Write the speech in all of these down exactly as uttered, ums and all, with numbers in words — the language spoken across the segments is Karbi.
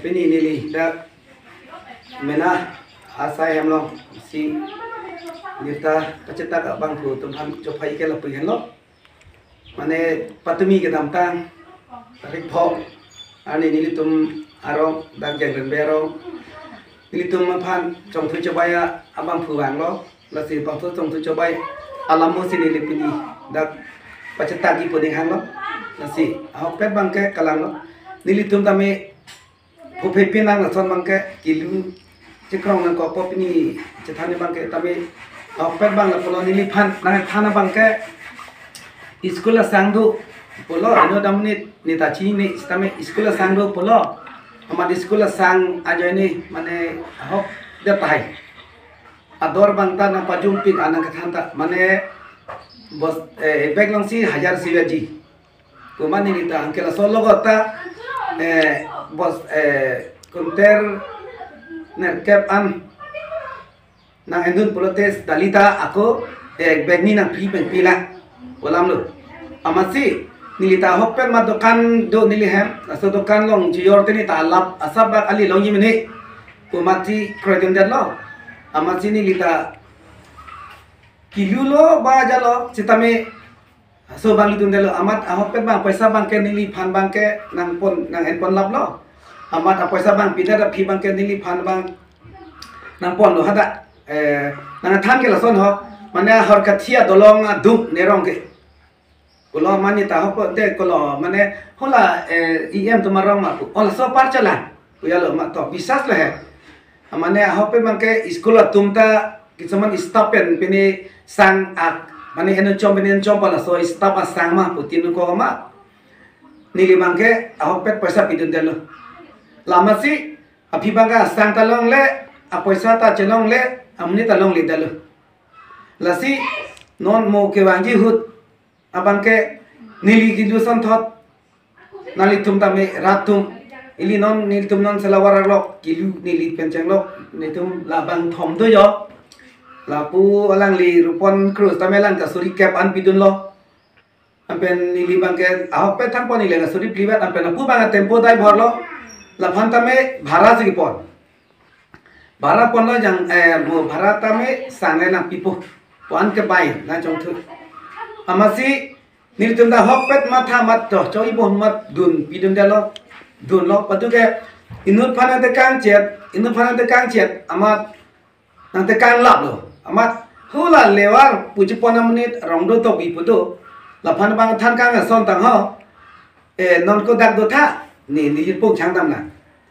Pini neli dak mena asai hem alongsi neta pachetak abangphu atum aphan chophai ke lapu henlo. Mane patumi kedamtang tarik pho arni nelitum arong dak Jengrenbe arong nelitum aphan chongthu chobai abangphu vanglo. Lasi bangphu chongthu chobai alam mo si neli pini dak pachetak ipo ding hanglo. Lasi ahokpet abangke kalanglo. Nelitum tame phupe pinang lason abangke kilu chekrong nangkokpo, pini chethan abangke tame ahokpet abang lapulo. Neliphan nangphan abangke school asang do pulo, ino damnit neta chini sitame school asang do pulo. Amat school asang ajoine mane ahok det tahai. Ador abang ta nangpajumpin anang kethan ta mane bos, eh, bag alongsi hajar sivaji. Komat nelita angke laso logot ta, eh, bos, eh, kunter nerkep an nang-endun pulote dalita ako, eh, bag ni nangpi pen pila. Pu alamlo. Amatsi nelita ahokpet ma dokan do neli hem, laso dokan along jujor te neta alap asap bak ali longji mene. Komatsi kroidun detlo. Amatsi nelita kilu lo ba jalo sitame so abang lidun detlo. Amat ahokpet abang paisa abangke neliphan abangke nangpon nang-enpon laplo. Amat apaisa abang pidet aphi abangke neliphan abang nangponlo hadak. Eh, nangthan ke lason ho. Mane ahor kathi adolong aduk nerong ke. Kulo mane ta ahokpet de kulo mane hala, eh, E M atum arong ma pu. Hala so apar chala. Pu jalo ma to bisas le he. Mane ahokpet abangke school atum ta kisaman staff pen pine sang ak mane eno chom pine chom pala so staff asang ma pu tin ko ma. Neli abangke ahokpet paisa pidun detlo. Amatsi aphi abangke asang ta longle, apaisa ta chelongle, amonit ta longle detlo. Lasi non mo kevangji ahut abangke neli kilu asonthot nanglitum tame rat atum, ili non nelitum non selawarar lok kilu neli pen chenglok, nelitum labang thom do jo. Lapu alangli Rupon Cruz tame alang kasuri kep an pidunlo. Anpen neli abangke ahokpet thanpon neli kasuri phli vet, anpen lapu abang tempo driver lo. Laphan tame bhara si kepon. Bhara ponlo jang, eh, mo bhara tame sang le nangpipo. Pu an ke bai nangchongthu. Amatsi nelitum ta ahokpet matha mat to choi bo mat dun pidun detlo. Dunlo patu ke inut aphan nangtekang chet, inut aphan nangtekang chet amat nangtekang laplo. Amat hala levar puji pon amonit rong do to bi pu do. Laphan abang than kang ason tang ho. Eh, non ko dak do tha. Ni ni po chang dam na.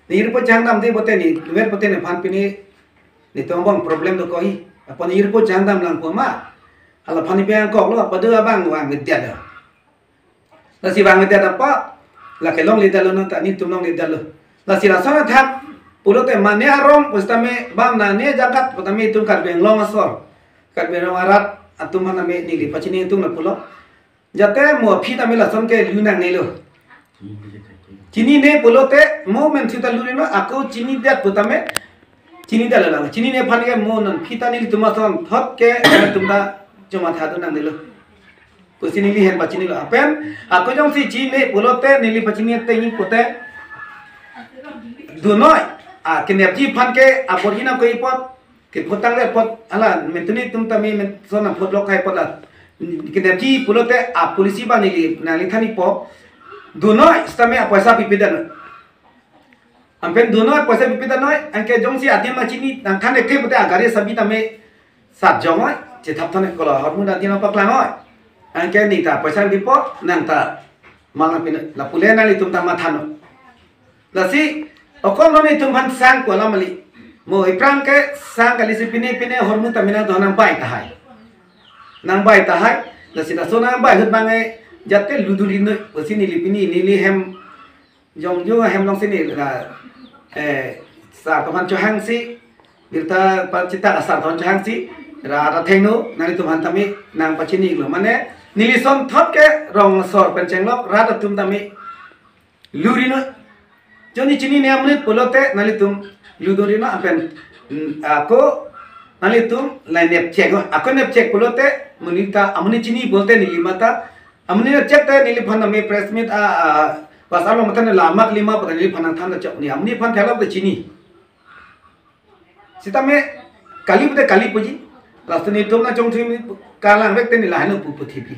Ni po chang dam de pote ni, wer pote ni phan pini ni tong bong problem do ko hi. Apot ni po chang dam lang ko ma. Hala phan ni pe angkok lo, padu abang vangvedet do. Lasi vangvedet apot, lake longle detlo nang ta nelitum longle detlo. Lasi lason athak pulote mane arong pusitame bang na ne jagat pusitame itum Karbi Anglong asor. Karbi Anglong arat atum aphan tame neli pachini itum lapulo. Jate mo aphi tame lason ke lu nangnelo. Chinine pulote mo mensi ta lu rino, ako chinidet pu tame chinidetlo lang. Chinine aphan ke mo non aphi ta nelitum asonthot ke nelitum ta chomatha do nangnelo. Pusi neli hem pachinilo. Anpen ako jongsi chini pulote neli pachini tengji pute dunoi. A kenepji aphan ke apor ji nangkoi apot. Keputang le apot hala mentuni atum tame men son apot lok hai apot la. Kenepji pulote a policy abang neli nangli thani po. Dunoi sitame apaisa pipedet. Anpen dunoi paisa pipedet noi, anke jongsi adim ma chini nangthan ekthe pute agari sabi tame sat jong noi, chethap thon kolo hormu adim ma paklang noi. Anke neta paisa pipo nang ta mal nangpi noi, lapu le nanglitum ta matha noi. Lasi okon non itum aphan sang ko alam kali. Mo iprang ke sang kali si pine pine hormu tame nangdon nangbai tahai. Nangbai tahai. Lasi laso nangbai ahut abang e jate ludun ri noi. Pusi neli pini neli hem jong jong hem alongsi neli la, eh, sar atum aphan chohangsi, birta pachetak asar atum aphan chohangsi ra ra thengno nanglitum aphan tame nangpachinilo. Mane neli asonthot ke rong asor pen chenglok rat atum tame lu rino. Jongsi chinine amonit pulote nanglitum ludun rino anpen, mm, ako nanglitum la nepchek, ako nepchek pulote monit ta amonit chini pulote neli mata amonit nepchek te neliphan tame press meet a, a, Pasar lo matan lama kelima pada neliphan nangthan ta chok ni. Amonit aphan thelok ta chini. Sitame kali pute kali puji. Laso netum nangchongthui kalang vek te neli lahai nangpu pu thipi.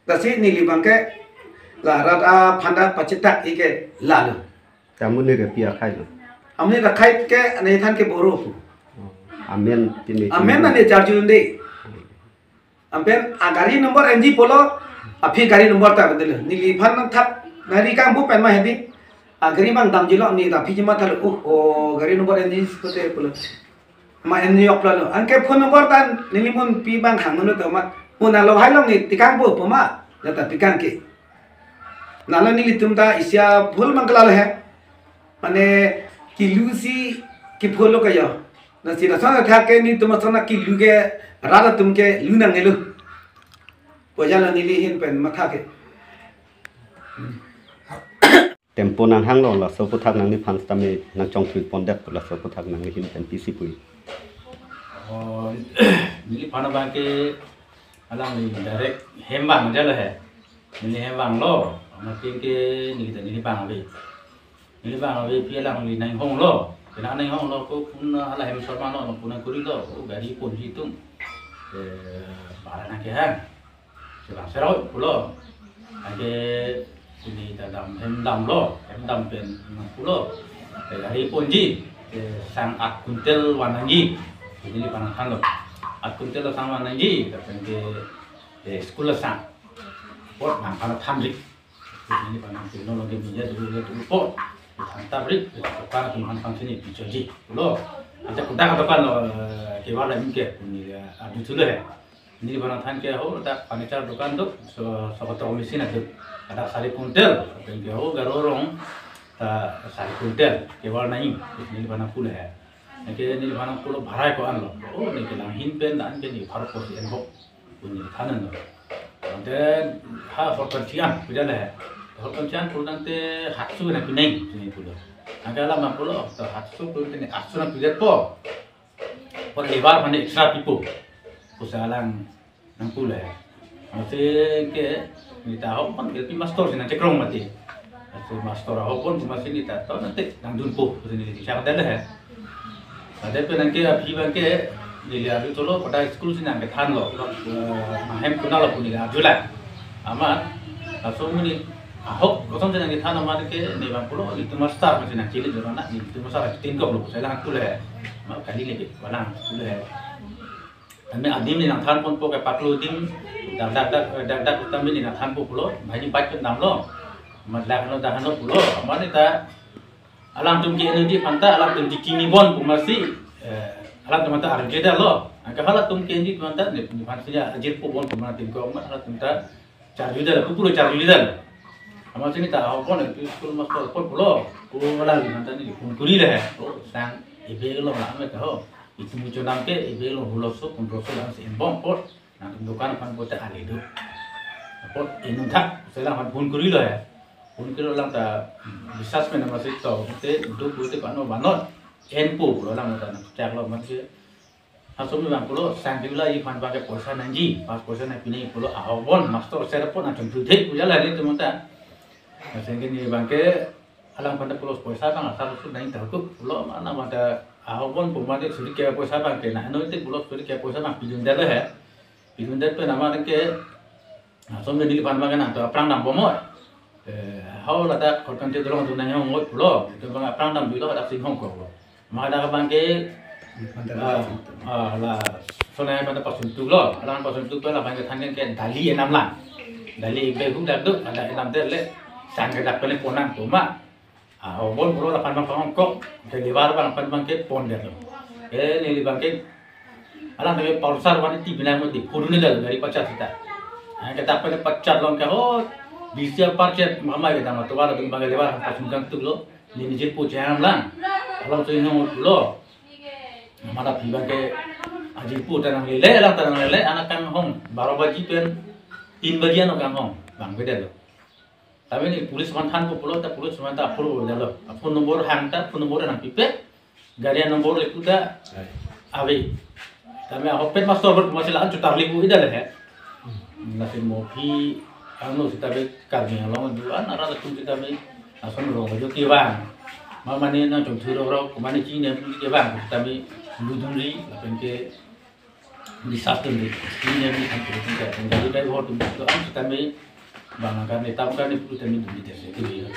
Lasi neli abangke la rat aphan ta pachitak ike lalo. Amonit repi akhai lo. Amonit akhai ke anai than ke Boro pu. Amen pini. Amen na ne charju unde. Anpen agari number enji pulo, aphi gari number ta bedelo. Neliphan nangthap nari kangpu pen ma hedi. Agari abang damjilo, ne ta aphi jima thalo. Uh, oh, gari number enji pute pulo. Ma enji ok lalo. Anke phone number ta neli monpi abang hang manu to ma. Mo nalo hai long ne tikangpo pu ma. Lata tikang ke. Nalo nelitum ta isi a-phul mang kelalo he. Mane kilu si kiphul lo kayo. Lasi lason athak ke netum ason akilu ke rat atum ke lu nangne lo. Pojalo neli ahin pen matha ke. Tempo nanghanglo laso aphuthak nangliphan sitame nangchongthui pondet laso aphuthak nangli ahin pen pisi pu. Oh, neliphan abangke alangli direct hem vang jalo he. Neli hem vanglo, amat ke neli ta neli abang ave. Neli abang ave pi alangli nang honglo. Kena nang honglo ko pun hala hem sorma lo, pun nangkurilo, ko gari ponji atum. Eh, barang nangkehang. Selang seroi pulo. Anke pini ta dam hem damlo, hem dam pen nang pulo. Ke gari ponji, ke sang at kuntel van nangji. Neliphan nangthanlo. At kuntel sang van nangji, lapen ke, ke school asang. Apot nangphan thanri. Neliphan nang teknologi media dulu dia dulu apot. Than tabrik, ke tukar atum aphan pangchini pichoji. Pulo. Ante kudak tukar lo, eh, kewar la imke, puni ya, adu chulo he. Neliphan nangthan ke ho, dak furniture dukan do, so, so kotor machine adu. Ada sari kuntel, pen ke ho, garo rong, ta sari kuntel, kewar nai, neliphan nangpulo he. Anke neliphan nangpulo bhara ko-an lo. Oh, ne kelang ahin pen, dan pen, ne bhara ko si enbok. Puni thanan lo. Ante ha horkan chiang, puja le. Horkan chiang, pulo tangte hatsu na pineng, sini pulo. Anke alam nangpulo, ta hatsu pulo tene atsu nangpidet po. Por lebar mane extra pipo. Pusi alang nangpulo ya. Masi ke, neli ta ahok pon L P master si nangchekrong mati. Masi master ahok pon, masi neli ta to nanti nangdunpo, pusi neli chak dale he. Ade pen anke aphi abangke, neli arju cholo, pada school si nangkethanlo. Eh, mahem kunalo pu neli arjulo. Amat, laso amonit, ahok, koson si nangkethan amat ke, ne abang pulo, netum master, masi nangchili jorona, netum master, tingkoklo, pusi alang pulo he. Ma kali lagi, alang pulo he. Tame adim ne nangthanponpo ke paklo adim, dak, dak, dak, dak, dak, tame ne nangthanpo pulo, banghini bike pen damlo. Amat dak hano, dak hano pulo, amat ne ta, alangtum ke-enji aphanta, alangtum ke-enji bon pu masi, eh, alangtum aphanta arjudetlo. Anke halatum ke-enji aphanta, ne, nephan si ajirpo bon pu ma tingkok amat, halatum ta, charjudetlo, pu pulo charjudetlo. Amat si ne ta ahok pon, L P school master apot pulo, ko alang aphanta ne phone kurilo he. Oh, sang ebe lo lang me ta ho. Itum ichonam ke ebe lo huloso, pondroso lang si enbom apot. Nangtum dukan aphan apot ta ale do. Apot inut thak, selang aphan phone kurilo he. Phone kurilo alang ta, bisas pen amat si to, te do pulote pano banot. Enpo pulo alang ta nangchaklo amat ke. Laso amonit abang pulo, sang diula iphan abangke poisa nangji, pas poisa nangpinang pulo, ahok bon, master sera pon nangchontu thek, puja la netum ta. Lason ke ne abangke, alang aphanta pulo poisa abang asal usul nangji tahuk, pulo mana mata ahok bon, pu mate suri ke poisa abangke, na, no te pulo suri ke poisa abang pidundet he. Pidundet pen amat ke, laso amonit neliphan abangke nangtum aphrang dambom oi. Eh, hau ladak horkan te dolong tu nang hong oi pulo. Itum abang aphrang damdunlo, ladak si hongkoklo. Amat dak abangke, ah, ah, la, sonai aphanta pasuntuklo. Alang pasuntuk pen abangke thanke ke dali enam lang. Dali behu dak do, ada enam der le. Sang ke dak pen pon nang tuma. Ah, ahok bon pulo lapen abang hongkok. Ke lebar abang pen abangke pondetlo. Eh, neli abangke Alang tame Pulsar one eighty binai mo di, pudun ni dal gari pachat sita. Ah, kita pen pachat long ke ho, bisi a pachat mama kita ma tuwa la bing bang lebar ha pasung kangtuklo, ne ne jirpo jam lang. Alang so inong lo. Mada pi abangke ajirpo ta nanglele, alang ta nanglele, anak kanghong, baro baji pen, tin baji anok kanghong, bang bedetlo. Tame ne police aphan thanpo pulo, ta police aphan ta aphone bedetlo. Aphone number hang ta, phone number nangpipe. Gari number le kuda ave. Tame ahok pen master ber masih la-an chutar lipu ida le he. Lasi mo aphi Ano sitame Karbi Anglong do-an arat atum sitame ason rong ajo kevang. Mane nangchongthu rok rok, mane chini atum kevang sitame ludunri, lapen ke disaster ni. Chini atum kan pulo tingkat, kan gari driver atum do-an sitame bang kan ni tam kan ni pulo tame dun di terse ke.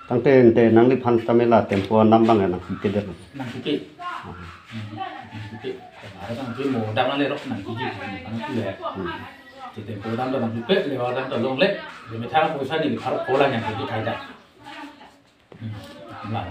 Tangte ante nangliphan sitame la tempo anam abang nangpipe det. Nangpipe. Nangpipe. Karena kan pi mo dam ale rok nangpipe. Nangpipe. Hmm. Te tempo dam ta nangpipe, lewa dam ta longle. Methang poisa ni pharo kola nangpipe thai ta. Hmm. Lang.